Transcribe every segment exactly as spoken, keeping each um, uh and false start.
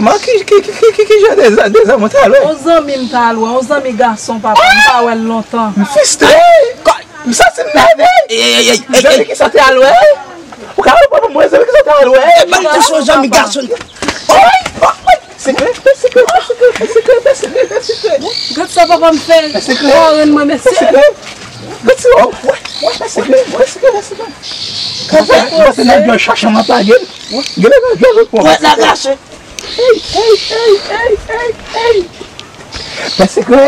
Mwen, ki, ki, ki, ki, ki, ki jan de zan-, de zanmi w t al wè? On zanmi m t al wè, on zanmi gason, papa, m pa wè l lontan. M fiste. M santi m nève. Ey, ey, ey, ey, ey, ey. Zanmi ki sa te al wè? Ou ka reponn mwen, zanmi ki sa te al wè? E, ban m kouche, on zanmi gason. Oy, oy, oy. Sekrè, sekrè, sekrè, sekrè, sekrè. Gad sa papa m fè. Sekrè. Parenn mwen, mesye. Sekrè. Gad sa, wè, wè, sekrè, wè, sekrè, wè, sekrè. Kasa pase nan djòl chacha m ap lage l. Gade nan djòl pou mwen. Wè, la gason. Ey, ey, ey, ey, ey, ey. Pè sekrè.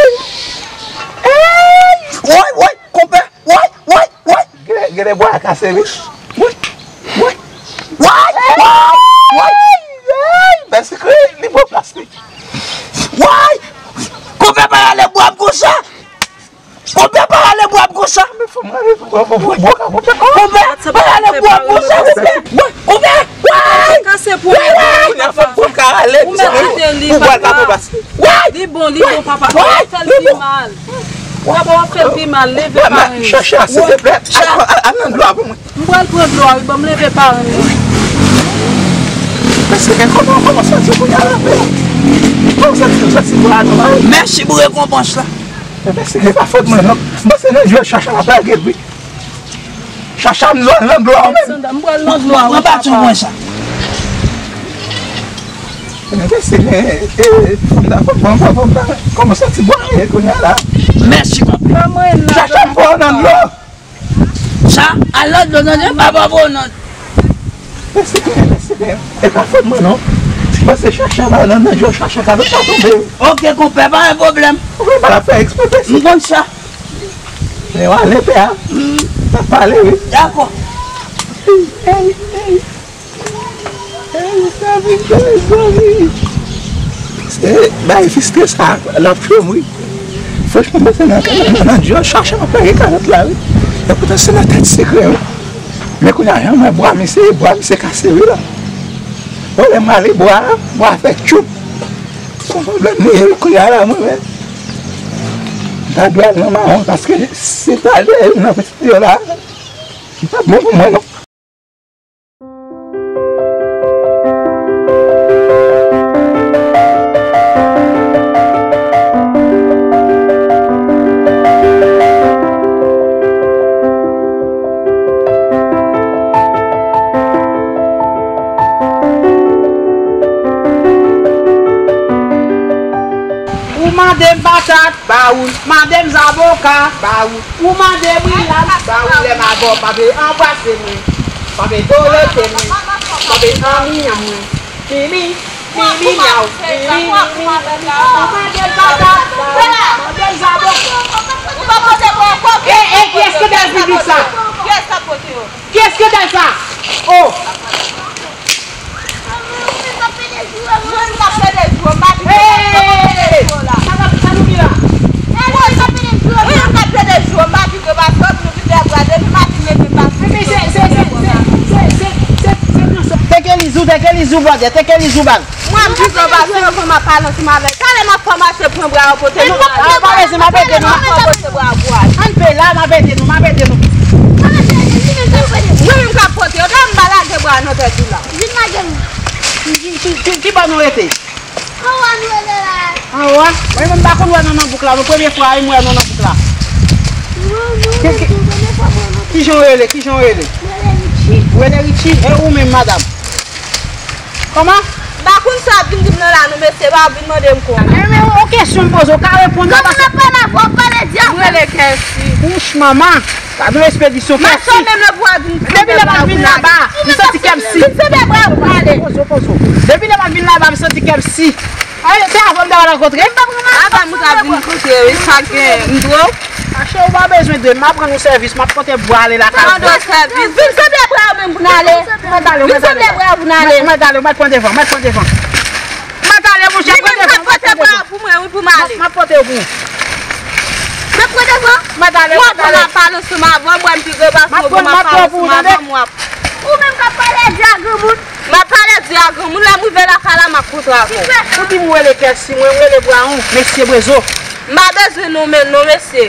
Ey! Woy, woy, konpè. Woy, woy, woy. Gade, gade bwa a kase, wi. Woy, woy. Woy, woy, woy. Ey! Pè sekrè, li pran plas li. Woy! Konpè pa rale bwa m konsa. Konpè pa rale bwa m konsa. Konpè pa rale bwa m konsa, konpè. Konpè, woy, konpè, woy. Kase pou mwen. Ou ka rale, ou mèt kite li, papa. Li bon, li bon, papa. Ou ap fè l pi mal. Papa, w ap fè l pi mal. Leve parenn. Chacha, silteplè, al, al, al nan dlo a pou mwen. M pral pran dlo a, wi, ban m leve parenn nan. Mèsi, men kòman, kòman w santi w kounye a la, frè? Kòman w santi w, santi w a nòmal? Mèsi pou rekonpans la. Mèsi, men pa fòt mwen, non. M panse nan djòl chacha la pa gèt, wi. Chacha m nan, nan dlo a, ou menm. M pral nan dlo a, wi, papa. Pran baton mwen sa. Mèsi, men, e, fò m ta, fò m, fò m, fò m ta, kòman w santi w a, e, kounye a la? Mèsi, papa. Chacha m pran nan dlo. Sa, al nan dlo, tande, papa, bon, non. Mèsi byen, mèsi byen. E pa fòt mwen, non. Mwen se chacha, ba, nan, nan, yo chacha, ka, sa tonbe. Oke, konpè, pa gen pwoblèm. Ou konn pa la fè eksprè, mèsi. M konn sa. Men w ale, pè a. M ap pale, wi. Dakò. Ey, ey, ey. Ey, sa vin bèl, zanmi. Se bay fiste sa, l ap tchwe m, wi. Franchman, mwen se nan, nan, nan djòl chacha m ap lage kalòt la, wi. Epoutan, se nan tèt sekrè, wi. Men kounye a, jan mwen bwa misye, bwa misye kase, wi, la. Bon, lè m ale bwa, bwa fè tchoup. Son pwoblèm li ye, wi, kounye a la, mwen, men. M ta dwe al nan mawon, paske se ta dwe nan fè yo la. Li pa bon pou mwen, non. Ou mande m patat, ba ou l. Mande m zaboka, ba ou l. Ou mande m rilans, ba ou l. Lè m avè w, pa vle anbrase mwen. Pa vle dole pye mwen. Pa vle anmiyan mwen. Mimi, mimi, myaw. Mimi, mimi, mimi. Ou mande m patat, ba ou l. Mande m zaboka. Ou pa pote mwen ankò. E, e, kiyès ki te di sa? Kiyès ki te pote yo? Kiyès ki te di sa? Oh! Mwen m ap pede jou, mwen m ap pede jou, m pa vin. Hey! Sa nou, sa nou gen la? Mwen m ap pede jou, mwen m ap pede jou, m pa vin yo, paske nou vin lè bra, depi maten leve m pa vin yo. Teke lizou, teke lizou, brother, teke lizou, baz. Mwen m vin yo, paske yo fè m ap pale ansanm avè l. Talè m ap kòmanse pran bra yo pote nou. An pa bezwen, m ap ede nou. Ann pe la, m ap ede nou, m ap ede nou. Mwen menm k ap pote yo, talè m pa lage bra nan tèt ou la. Vin lage m. Ki, ki, ki, ki bò nou rete? Anwo a nou rele la. Anwo a? Mwen menm m pa konn wè nou nan bouk la, nou premye fwa wi m wè nou nan bouk la. Non, mwen menm tou, premye fwa mwen nan bouk la. Kijan w rele? Kijan w rele? Mwen rele Richie. Ou rele Richie? E ou menm, madanm? Kòman? M pa konn sa, ap vin di m nan la non, mesye, pa vin mande m konsa. Enben, yon kesyon m poze, ou ka reponn nan, paske... Kòman n ap pale avè w, pale di avè m. Mwen rele Kèsi. Wouch, manman. Gad yon espedisyon, Kèsi. Mache menm lè pou al vin. Depi lè m ap vin laba, m santi kè m si. Vin sende bra pou m ale. Poze w, poze w. Depi lè m ap vin laba, m santi kè m si. Ay, se avè w m ta pral rankontre. Avè m ou ta vin rankontre, wi, sa gen, m dwe w. Mache, ou pa bezwen de m, m ap rann ou sèvis, m ap pote bwa ale lakay ou. Rann ou sèvis. Vin sende bra w menm pou n ale. Mwen t ale, mwen t ale. Vin sende bra w pou n ale. Mwen t ale, mwen t pran devan, mwen t pran devan. Mwen t ale, monchè, pran devan, mwen t pran devan. Pou mwen, wi, pou m ale. M ap pote w pou ou. M ap pran devan. Mwen t ale, mwen t ale. Mwen pale ansanm avè w, mwen pi gwo pase w, mwen pale ansanm avè w, w ap. Ou menm k ap pale di a granmoun. M ap pale di a granmoun, lè m rive lakay la, m ap kontre avè w. Ou di m rele Kèsi, mwen rele Brawon, mesye Brezo. M pa bezwen non men non, mesye.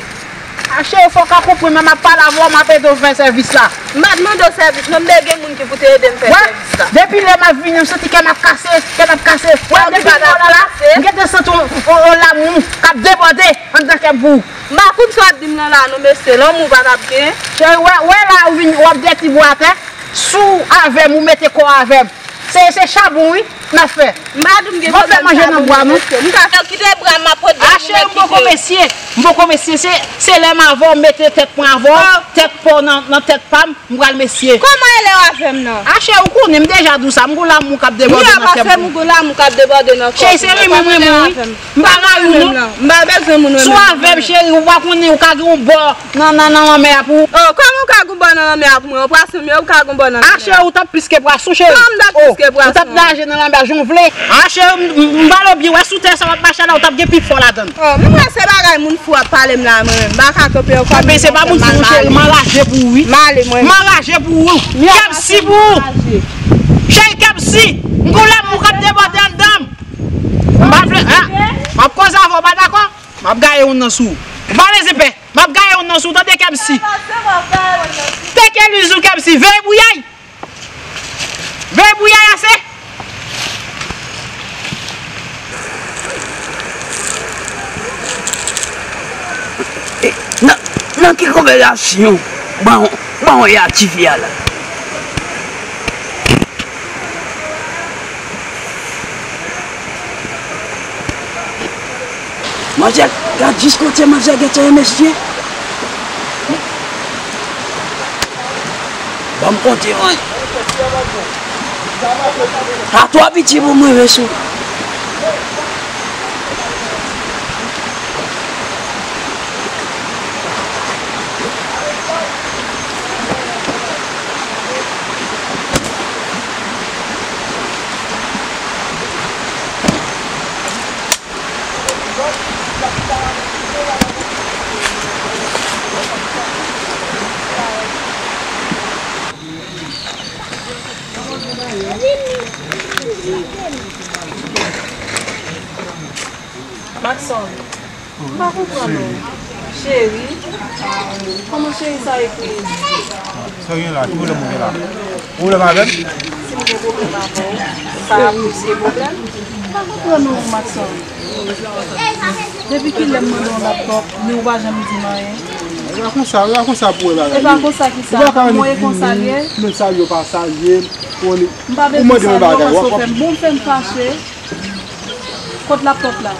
A cheri, fò w ka konprann mwen, m ap pale avè w, m ap ede w fè sèvis la. M pa t mande w sèvis, non, m te gen moun ki pou te ede m fè sèvis la. Depi lè m ap vini, m santi kè m ap kase, kè m ap kase. Wè, depi lè w la, m gentan santi yon, yon, yon lanmou k ap debòde anndan kè m pou ou. M pa konn sa w ap di m nan la, non, mesye, lanmou pa t ap gen. Cheri, wè, wè la, ou vin, w ap dèti bwa atè. Si w avè m, ou mete kò w avè m. Se, se chabon, wi, n ap fè. M pa di m gen pwoblèm chabon, non, mesye. M ka fè w kite bra m, m ap pot bra m, ou mèt kite. A cheri, m poko mesye. M poko mesye. Se, se lè m avè w, m mete tèt mwen avè w, tèt pa w nan, nan tèt pa m, m pral mesye. Kòman e lè w avè m nan? A cheri, ou konnen m deja di w sa, m gon lanmou k ap debòde nan kè m. Ou gon lanmou k ap debòde nan kò m. Cheri, se renmen m renmen w, wi. M pa rayi w, non. M pa bezwen moun renmen m. Si w avè m, cheri, ou pa konnen, ou ka gen yon bò nan, nan, nan lanmè a pou ou. Oh, kòman ou ka gen yon bò nan lanmè a pou mwen? Ou pwason m ye, ou ka gen yon bò nan lanmè a. A cheri, ou t ap plis ke pwason, cheri. Kòman m t ap plis ke pwason? Ou t ap naje nan lanmè a jan w vle. A cheri, m, m, m pale w byen, wè sou tè sa w ap mache la, ou t ap gen pi fò ladan l. Oh, m wè se bagay moun fou ap pale m la, mwen menm. M pa ka kanpe ankò. Kanpe, se pa moun fou, cheri, m anraje pou ou, wi. M ale, mwen. M anraje pou ou. Kèmsi pou ou. Cheri, kèmsi. M gon lanmou k ap debòde anndan m. M pa vle, a, m ap koze avè w, ou pa dakò? M ap gaye youn nan sou ou. Ou pa bezwen pè. M ap gaye youn nan sou ou, tande, kèmsi. Teke lizou, kèmsi. Veye bouyay. Veye bouyay ase. E, nan, nan ki konvèsasyon bawon, bawon e ak tifi a la? Manzè, gad jis kote manzè gentan ye, mesye. Ban m konte, mwen. Sa twò piti pou mwen, mesye. Maxon, m pa konprann ou. Cheri, kòman cheri sa ekri? Sa gen la, ki pwoblèm ou gen la? Pwoblèm avè m? Si m gen pwoblèm avè w, sa ap plis ke pwoblèm. M pa konprann ou, Maxon. Depi kilè m mande w laptop, men ou pa janm di m anyen? E pa konsa, e pa konsa pou wè bagay yo. E pa konsa ki sa, ou pa ka annik vini, konsa l ye. Men salye w pa salye m, ou annik, ou mande m yon bagay, w ap, w ap. M pa bezwen salye w, Maxon, fè m, bon, fè m fache. Kot laptop la?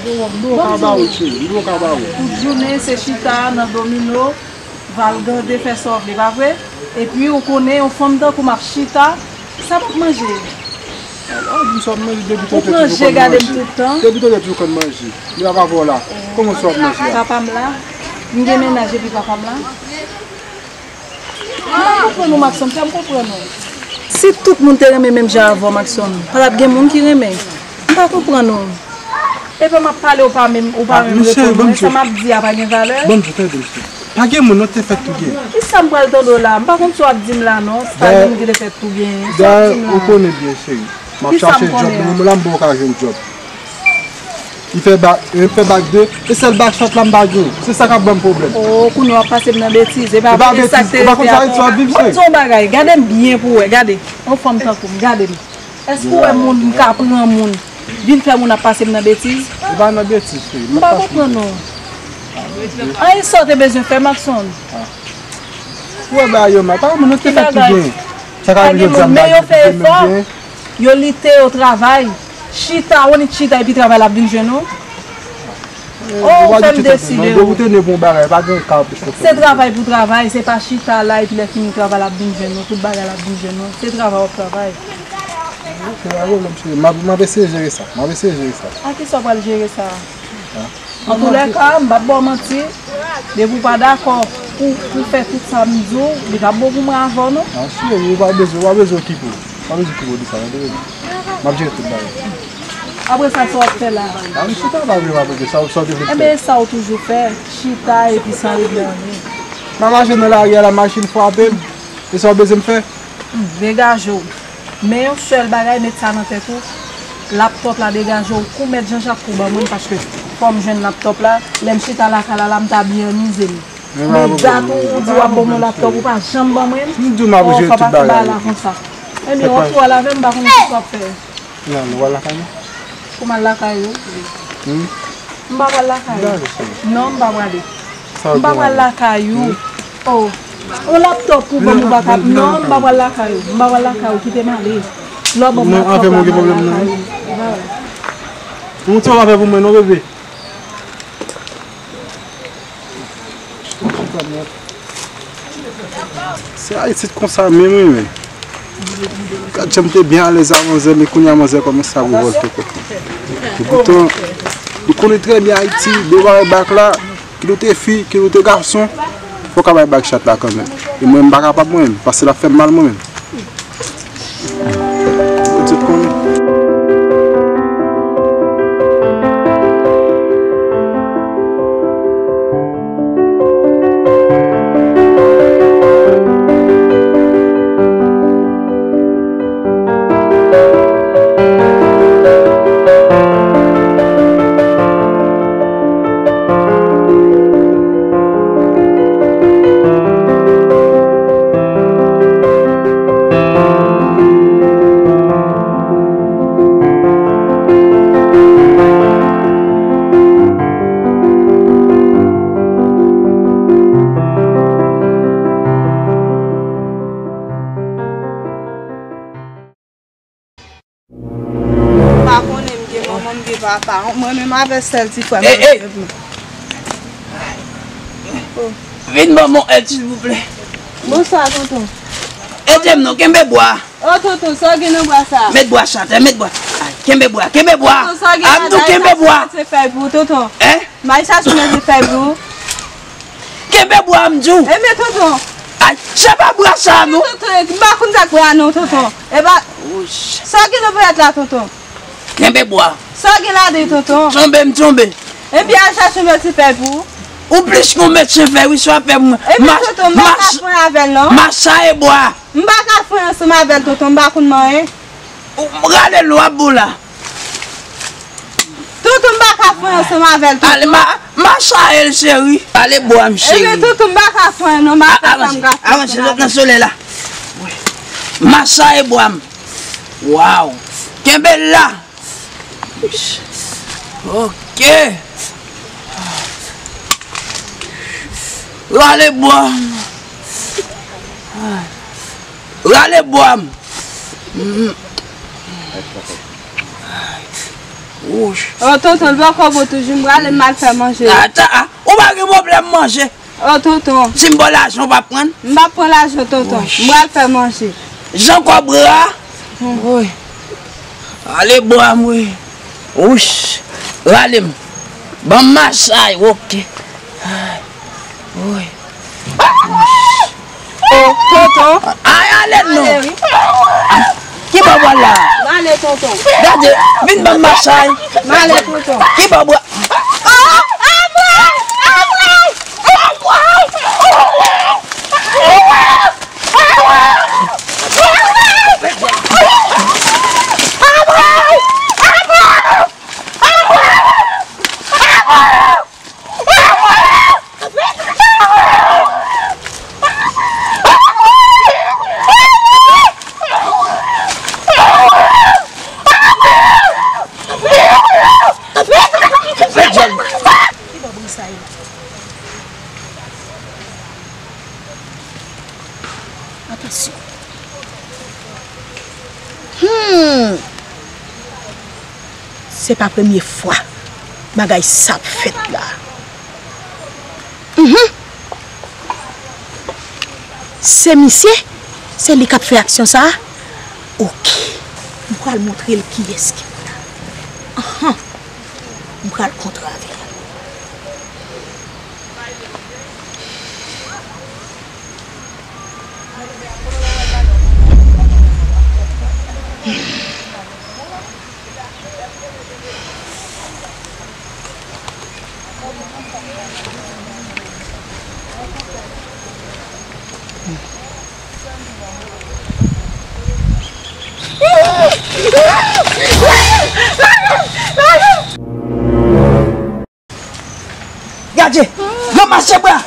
M dwe ka ba ou l, cheri, m dwe ka ba ou l. Tout jounen, se chita nan domino, valgande, fè sa w vle, pa vre? Epi, ou konnen, yon fanm tankou m ap chita, sa m ap manje? Ou di m sa w ap manje, depi tande toujou konn manje. Depi tande toujou konn manje. Li ap avè w la. Kòman sa w ap manje a? Papa m la. M gen mennaj epi papa m la. M pa konprann ou, Maxon, fè m konprann ou. Si tout moun te renmen menm jan avè w, Maxon, pa t ap gen moun ki renmen. M pa konprann ou. Epa m ap pale, ou pa menm, ou pa menm reponn mwen. Sa m ap di a pa gen valè. Ban m di, tande m, cheri. Pa gen moun non, te fèt tou gen. Kisa m pral tande w la? M pa konn sa w ap di m la non. Si pa gen moun ki te fèt tou gen. Sa w ap di m la? Dayè, ou konnen byen, cheri. M ap chache djòb, men la m poko ka jwenn djòb. Li fè bak, li fè bak de, e sèl bak sòt la m pa gen. Se sa k ap ban m pwoblèm. Oh, kounye w ap pase m nan betiz. E pa vre, e sa k te rete a. Ou pa konn sa Ayiti w ap viv, cheri. Ban m di w yon bagay, gade m byen pou w wè, gade. Yon fanm tankou m, gade m. Èske w wè moun m ka pran moun, vin fè moun ap pase m nan betiz? E pa nan betiz, cheri. M pa konprann non. Anyen sa w te bezwen fè, Maxon? Ou wè bagay yo mal. Pa gen moun non, te fèt tou gen. Sa ka rive jodi a m pa gen, men yo fè efò. Yo lite, yo travay. Chita, ou annik chita epi travay la ap vin jwenn ou. Oh, ou fè m deside. Se travay pou travay, se pa chita la epi lè fini travay la ap vin jwenn ou, tout bagay la ap vin jwenn ou. Se travay w ap travay. Se pa pwoblèm, cheri. M ap, m ap eseye jere sa. M ap eseye jere sa. A kisa w pral jere sa? Antoulèka, m p ap ba w manti. Depi w pa dakò pou, pou fè tout sa m di w, li p ap bon pou mwen avè w non. A, cheri, ou pa bezwen, ou pa bezwen okipe w. Ou pa bezwen okipe w de sa, tande, baby. M ap jere tout bagay. Apre sa, sa w ap fè la? A, m chita la, vre, m ap regle sa, sa w te vle m fè. Enben, e sa w toujou fè, chita epi san regle anyen. M ap mache nan lari a la, machin frape m. E sa w bezwen m fè? Hmm, degaje w. Men yon sèl bagay, met sa nan tèt ou. Laptop la, degaje w kou mèt Jean Jacques kou ban mwen, paske Fò m jwenn laptòp la, lè m chita lakay la, la m ta byen amize m. Men dat ou, ou di w ap ban m yon laptòp, ou pa janm ban mwen. M di w m ap jwenn tout bagay. Fò pa fè bagay la konsa. Ebyen, w ap twò lave, m pa konn kisa w ap fè. Non, nou pral lakay nou. Pou m al lakay ou? Hmm? M pa pral lakay ou. Non, m pa prale. M pa pral lakay ou. Oh. Yon laptòp pou ban m ou pa ka. Non, m pa pral lakay ou. M pa pral lakay ou, kite m ale. Lè w ban m laptòp la, m pral lakay ou. Ou ti yon afè pou mwen non, bebe. Se Ayiti t konsa menm wi, men. Gad jan m te byen alèz a manzè, men kounye a manzè kòmanse ap revòlte kò. Epoutan, li konnen trè byen Ayiti, devan e bak la, kit ou te fi, kit ou te gason, fòk a bay bak chat la kanmenm. E mwen, m pa kapab mwen menm, paske l ap fè m mal mwen menm. Ou tout konnen. M pa konnen, m gen manman, m gen papa. Mwen menm avèk sèl ti frè m. Ey, ey! Oh. Vin ban m yon èd, silvouplè. Bonswa, tonton. Ede m non, kenbe bwa. Oh, tonton, sa w gen nan bwa sa? Met bwa sa atè, met bwa. Ay, kenbe bwa, kenbe bwa. Tonton, sa w gen la? A m di w kenbe bwa. Sa se fèy pou ou, tonton. Hein? M al chache manje fèy pou ou. Kenbe bwa m di w. Ebyen, tonton. Ay, se pa bwa sa non. Tonton, m pa konn sa k bwa non, tonton. E pa. Wouch. Sa w gen nan ponyèt la, tonton? Kenbe bwa. Sa w gen ladan, tonton? Tonbe, m tonbe. Ebyen, al chache yon medsen fèy pou ou. Ou plis ke yon medsen fèy, wi, sa w ap fè m. Ebyen, tonton, m pa ka fwen avè l non. Machaye bwa. M pa ka fwen ansanm avè l, tonton, m pa konn manyen. Ou rale l, w ap bon la. Tonton, m pa ka fwen ansanm avè l, tonton. Ale, ma, machaye l, cheri. Ale bwa m, cheri. Ebyen, tonton, m pa ka fwen, non, m pa fè sa m ka fè. Avanse, avanse, sot nan solèy la. Machaye bwa m. Waw. Kenbe l la. Ok. Rale bwa m. Rale bwa m. Mm. Wouch. Oh, tonton, l poko bon toujou, m prale, m al fè manje. Ata, a, ou pa gen pwoblèm manje. Oh, tonton. Si m ba w lajan, ou p ap pran l? M p ap pran lajan, tonton. Wouch. M pral fè manje. Jan kòb ra. Woy. Ale bwa m, wi. Wouch. Rale m. Ban m masay, ok. Ay. Woy. Oh, tonton. Ay, ale non. Ale, wi. Ki bò w pral la? M ale, tonton. Gade, vin ban m masay. M ale, tonton. Ki bò w pral? Oh, anmwey! Anmwey! Anmwey! Ki bò bri sa ye? Atansyon. Hmm. Se pa premye fwa bagay sa ap fèt la. Mhm. Se misye? Se li k ap fè aksyon sa a? Ok. M pral montre l kiyès ki moun nan. Ahan. M pral kontre avè l. Adje, ranmase bra.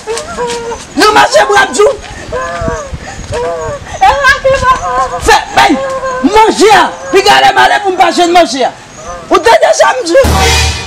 Ranmase bra, m di w. Fè, bay, manje a. Piga lè m ale pou m pa jwenn manje a. Ou tande sa m di w?